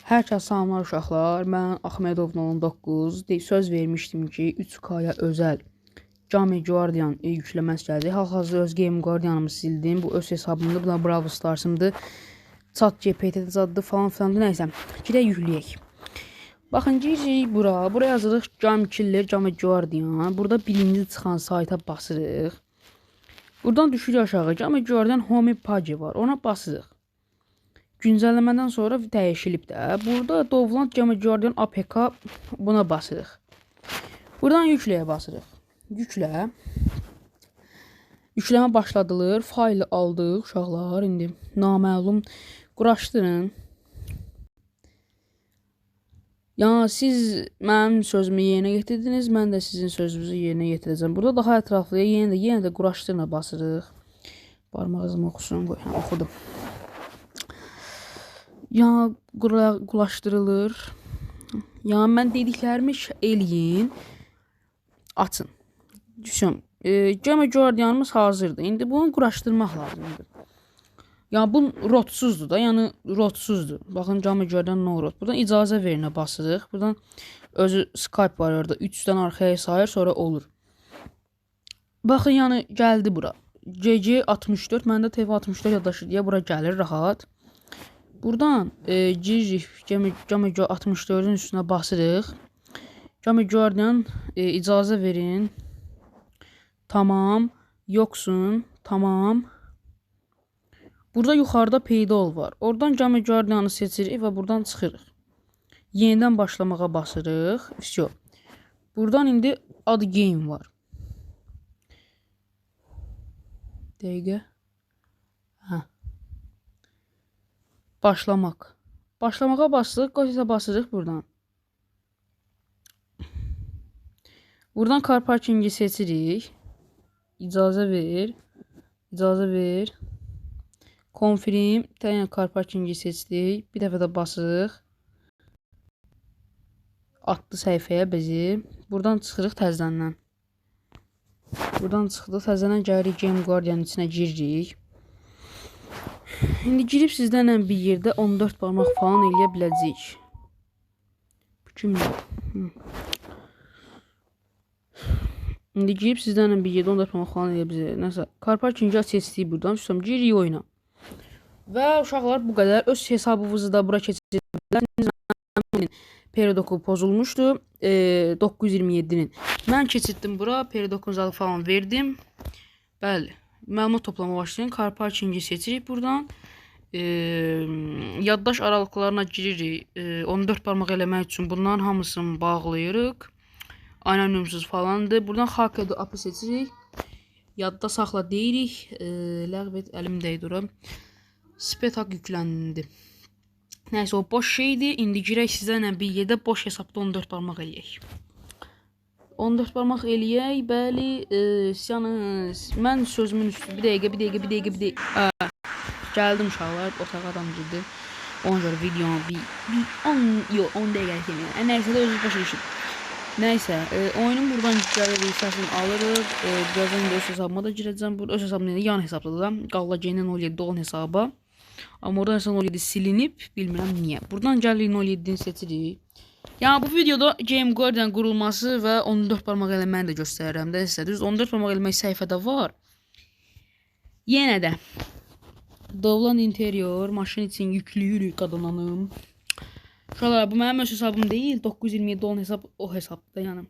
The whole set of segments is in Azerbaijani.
Hər kəs salamlar uşaqlar. Mən Ahmedov 19 söz vermişdim ki, 3K-ya özəl Game Guardian yükləməsi gəldi. Hal-hazırda öz Game Guardianımı sildim. Bu öz hesabımdır. Bu da Brawl Stars'ımdır. Chat GPT-də zaddır falan filan. Nəysə, girək yükləyək. Baxın, giririk bura. Buraya yazırıq Game Killer, Game Guardian. Burada birinci çıxan sayta basırıq. Buradan düşürük aşağı. Game Guardian Home Page var. Ona basırıq. Güncəlləmədən sonra dəyişilib də. Burada Dovland Game Guardian APK buna basırıq. Buradan yükləyə basırıq. Yüklə. Yükləmə başladılır. Faylı aldıq uşaqlar. İndi naməlum quraşdırın. Yəni siz mənim sözümü yerinə yetirdiniz, mən də sizin sözünüzü yerinə yetirəcəm. Burada daha ətraflıya yenə də quraşdırına basırıq. Barmaq izimi oxusun, qoy. Hə, oxudum. Yəni quraşdırılır. Yəni mən dediklərimi eləyin. Açın. Düşün. Game Guardianımız hazırdır. İndi bunu quraşdırmaq lazımdır. Yəni bu rotsuzdur da, yəni rotsuzdur. Baxın Game Guardian no rot. Buradan icazə verinə basırıq. Buradan özü Skype var orada. 3-dən arxaya sayır, sonra olur. Baxın, yəni gəldi bura. GG64, məndə TV64 yaddaşı deyə bura gəlir rahat. Buradan giririk Game 64-ün üstünə basırıq. Game Guardian icazə verin. Tamam. Yoxsun. Tamam. Burada yuxarıda peyda ol var. Oradan Game Guardianı seçirik və buradan çıxırıq. Yenidən başlamağa basırıq. Vsyo. Buradan indi Add Game var. Dəqiqə. Hə. Başlamaq. Başlamağa basırıq. Qoysa basırıq buradan. Buradan car parkingi seçirik. İcazə ver. İcazə ver. Confirm. Təyin car parkingi seçdik. Bir dəfə də basırıq. Atdı səhifəyə bizi. Buradan çıxırıq təzədən. Buradan çıxdıq. Təzədən gəlirik Game Guardianın içinə giririk. İndi girib sizlərlə bir yerdə 14 barmaq falan eləyə biləcəyik. Bu kimdir? İndi girib sizlərlə bir yerdə 14 barmaq falan eləyə biləcəyik. Nəsə, car parkingi seçdik buradan. Üstəm, giririk oyuna. Və uşaqlar bu qədər. Öz hesabınızı da bura keçirə bilərsiniz. Peridoku pozulmuşdu. 927-nin. Mən keçirtdim bura. Peridokunuzu falan verdim. Bəli. Məlumat toplama başlayın. Car parkingi seçirik buradan. Yaddaş aralıqlarına giririk. 14 barmaq eləmək üçün bunların hamısını bağlayırıq. Anonimsiz falandır. Buradan Hacked App'ı seçirik. Yadda saxla deyirik. Ləğv et, əlim dəydi ora. Spetak yükləndi. Nəysə, o boş şeydir. İndi girək sizlərlə bir yerdə boş hesabda 14 barmaq eləyək. 14 barmaq eləyək. Bəli, yəni mən sözümün üstü bir dəqiqə, bir dəqiqə, bir dəqiqə, bir dəqiqə. Gəldim uşaqlar, otağa adam girdi. Ona görə videonu bir 10, yox, 10 dəqiqəlik eləyəm. Nəysə də özünüz başa düşün. Nəysə, oyunun buradan gəlirik, səsini alırıq. Birazdan indi öz hesabıma da girəcəm. Burada öz hesabım deyil, yan hesabda da. Qalla G-nin 07 olan hesaba. Amma oradan isə 07 silinib, bilmirəm niyə. Buradan gəlirik 07-ni seçirik. Yəni bu videoda Game Guardian qurulması və 14 barmaq eləməni də göstərirəm də sizə. Düz 14 barmaq eləmək səhifədə var. Yenə də Dovland Interior maşın üçün yüklüyürük qadınanım. Uşaqlar, bu mənim öz hesabım deyil. 927 olan hesab o hesabda yəni.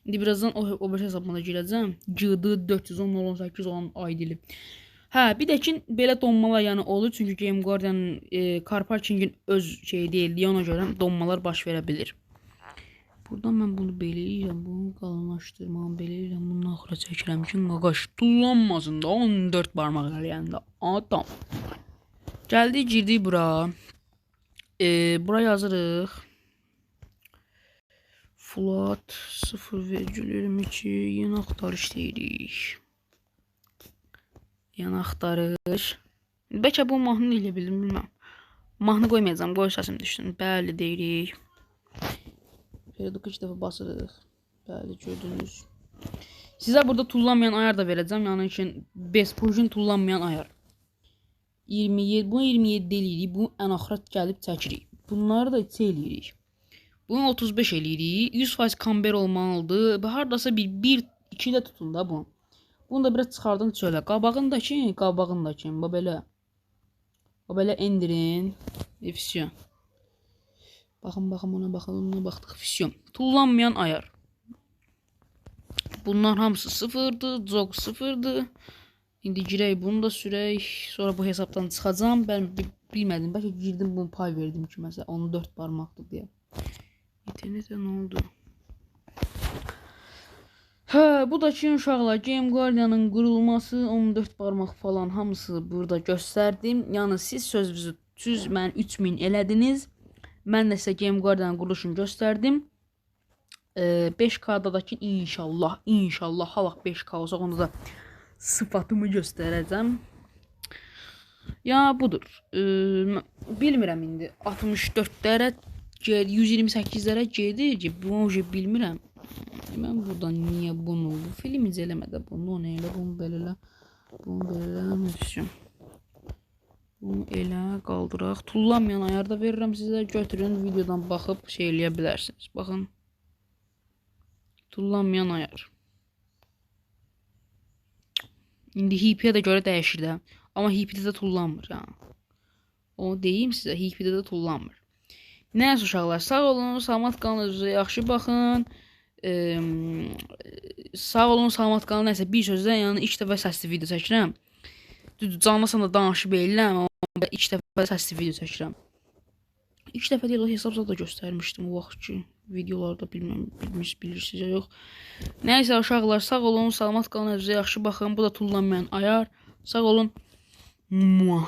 İndi birazdan o 5 hesabıma da girəcəm. GD 410 18 olan ID-li. Hə, bir də ki belə donmalar yəni olur. Çünki Game Guardian car parkingin öz şeyi deyildi. Ona görə donmalar baş verə bilir. Buradan mən bunu belə eləyirəm, bunu qalınlaşdırmam, belə eləyirəm, bunu axıra çəkirəm ki, qaqaş tullanmasın da 14 barmaq eləyəndə adam. Gəldik, girdik bura. Bura yazırıq. Float 0,22 yeni axtarış deyirik. Yeni axtarış. Bəlkə bu mahnı elə bildim, bilməm. Mahnı qoymayacağam, qoy səsim düşsün. Bəli deyirik. Peridoku 2 dəfə basırıq. Bəli, gördünüz. Sizə burada tullanmayan ayar da verəcəm. Yəni ki, Bespujin tullanmayan ayar. 27, bunu 27 eləyirik. Bu ən axıra gəlib çəkirik. Bunları da içə eləyirik. Bunu 35 eləyirik. 100% kamber olmalıdır. Hardasa bir 1-2 də tutun da bunu. Bunu da biraz çıxardın çölə. Qabağındakı, qabağındakı. Bax belə. Bax belə endirin. Vsyo. Baxın, baxın ona baxın, ona baxdıq. Vsyo. Tullanmayan ayar. Bunlar hamısı sıfırdır. Jog sıfırdır. İndi girək bunu da sürək. Sonra bu hesabdan çıxacağam. Mən bilmədim. Bəlkə girdim bunu pay verdim ki, məsələn 14 barmaqdır deyə. İnternetə nə oldu? Hə, bu da ki uşaqlar, Game Guardian'ın qurulması 14 barmaq falan hamısı burada göstərdim. Yəni siz sözünüzü düz mən 3000 elədiniz. Mən də sizə Game Guardian'ın quruluşunu göstərdim. 5K-da da ki inşallah, inşallah ha vaxt 5K olsa onda da sıfatımı göstərəcəm. Ya budur. Bilmirəm indi 64-lərə 128-lərə gedir ki, bunu bilmirəm. Mən buradan niyə bunu, bu film izləmədə bunu, onu elə, bunu belə elə, bunu belə elə, bunu elə qaldıraq. Tullanmayan ayarda verirəm sizə, götürün, videodan baxıb şey eləyə bilərsiniz. Baxın, tullanmayan ayar. İndi HP-yə də görə dəyişir də, amma HP-də də tullanmır. Yəni. Onu deyim sizə, HP-də də tullanmır. Nəysə uşaqlar, sağ olun, salamat qalın, özünüzə yaxşı baxın. Sağ olun, salamat qalın. Nəysə bir sözlə, yəni ilk dəfə səsli video çəkirəm. Düzdür, canlısan da danışıb eləyirəm, amma ilk dəfə səsli video çəkirəm. İlk dəfə deyil, o hesab da göstərmişdim o vaxt ki, videolarda bilmirəm, bilirsiniz ya yox. Nəysə uşaqlar, sağ olun, salamat qalın, özünüzə yaxşı baxın. Bu da tullanmayan ayar. Sağ olun. Muah.